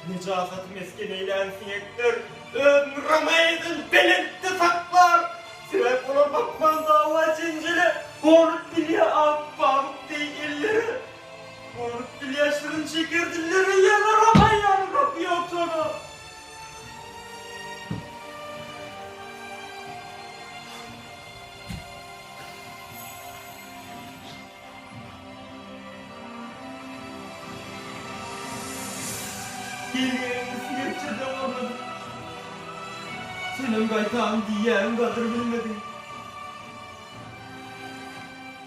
Nejasaty mesgen eýlän siňekler özüni ramaýadan belentde saklar. Sebäp olar bakman dawa-jenjele, gonup bilýär ak pamyk deý ellere. Gonup bilýär şirin-şeker dillere, ýöne ramaýanyň haky ýok şoňa. Gelýäniňi siňekçe-de görmedim. Senem gaýtam diýýäniň gadyr bilmediň.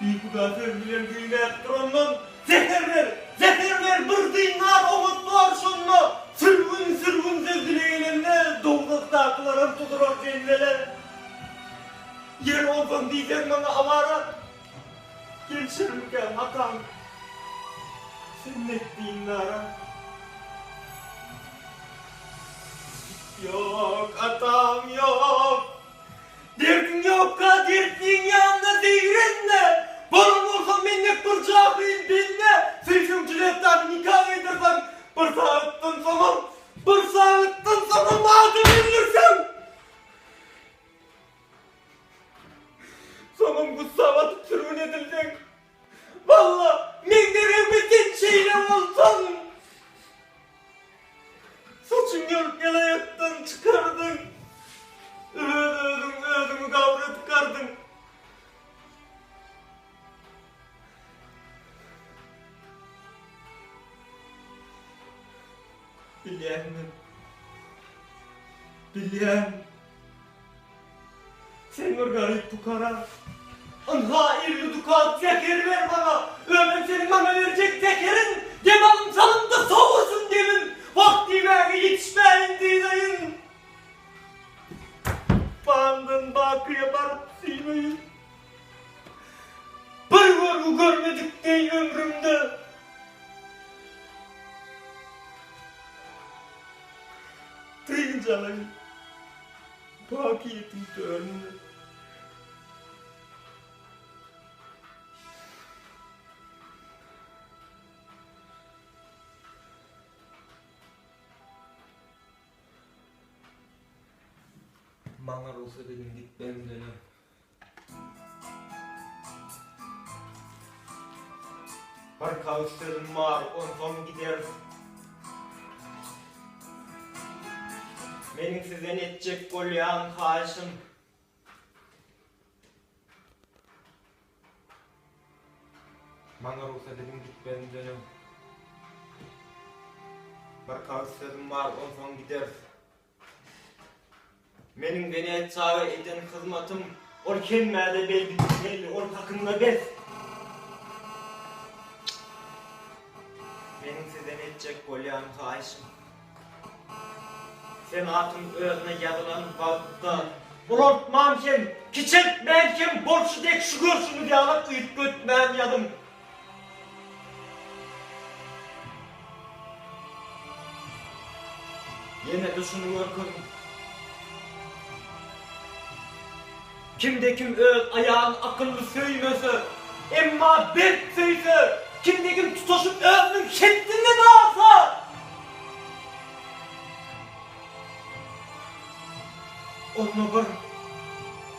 Bihuda söz bilen güýmäp durandan zeher ber, zeher ber, bir dynnar oňat bar şonda. Sülgün, sülgün söz dile gelende dowzahdakylaram tuzurar jennele. Ýeri onsoň diýseň maňa awara. Gelişermikäm atam sünnet dindara. Ýok atam ýok. Derdiň ýokka dertliň ýanynda zeýrenme. Bolan bolsam mendek bir jahyl bende. Söýseň Julietany nika gyýdyrsaň bir sagatdan soňam bir sagatdan soňam adam öldürseň. Soňam gussa batyp sürgün edilseň. Walla, meň deregime sen şeýle bolsaň. Saçyň ýolup ýalaýakdan çykardyň. Öz-özüň özüňi gabra dykardyň. Bilýän men. Bilýän. Sen bir garyp pukara. Ynha 50 dukat zeher ber maňa. Özem seniň maňa berjek zeheriň dem alym salymda sowursun demim. Wagt diýmäge ýetişmäýin dyzaýyn. Bandan bakyýa baryp süýneýin. Bir görgi görmedik deý ömrümde. Dynç alaýyn bakyýetiň töründe. Maňa rugsat ediň gitmegimden öň. Bir kagyz sözüm bar, onsoň gideris. Meniň sizden etjek bolýan haýyşym. Maňa rugsat ediň gitmezimden öň. Bir kagyz sözüm bar, onsoň gideris. Meniň Wenesiýaga eden hyzmatym ol hemmäde belli, belli, ol hakynda bes. Meniň sizden etjek bolýan haýyşym, Senatyň özüne ýazylan wagtda ulaltman hem, kiçeltmän hem bolşy dek şu görşüňiz ýaly üýtgetmän ýazyň. Ýene-de şuny görkeziň. Kimde-kim öz aýalyny akylly söýmese, emma berk söýse, kimde-kim tutaşyp özüniň hetdinden agsa, onda bir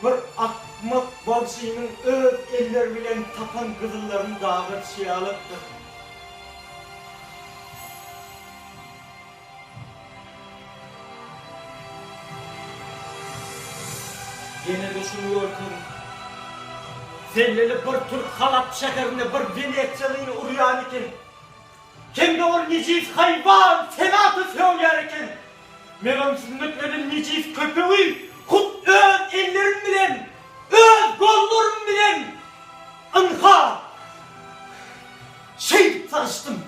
bir akmak bagşynyň öz elleri bilen tapan gyzyllaryny daga çyýalapdyr. Ýene-de şuny görkeziň. Selleli bir türk Halap şäherinde bir wenesiýalyny urýan eken. Hem-de ol nejis haýwan Senata sögýär eken. Menem sünnetlenen nejis köpegi hut öz ellerim bilen, öz gollarym bilen, ynha, şeýdip sançdym.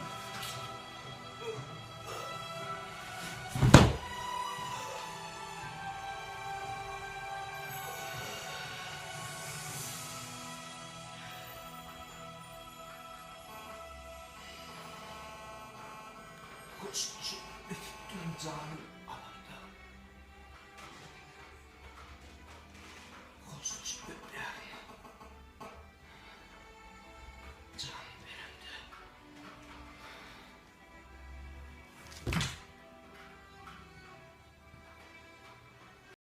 Hoşlaşyp ötüp duran janym.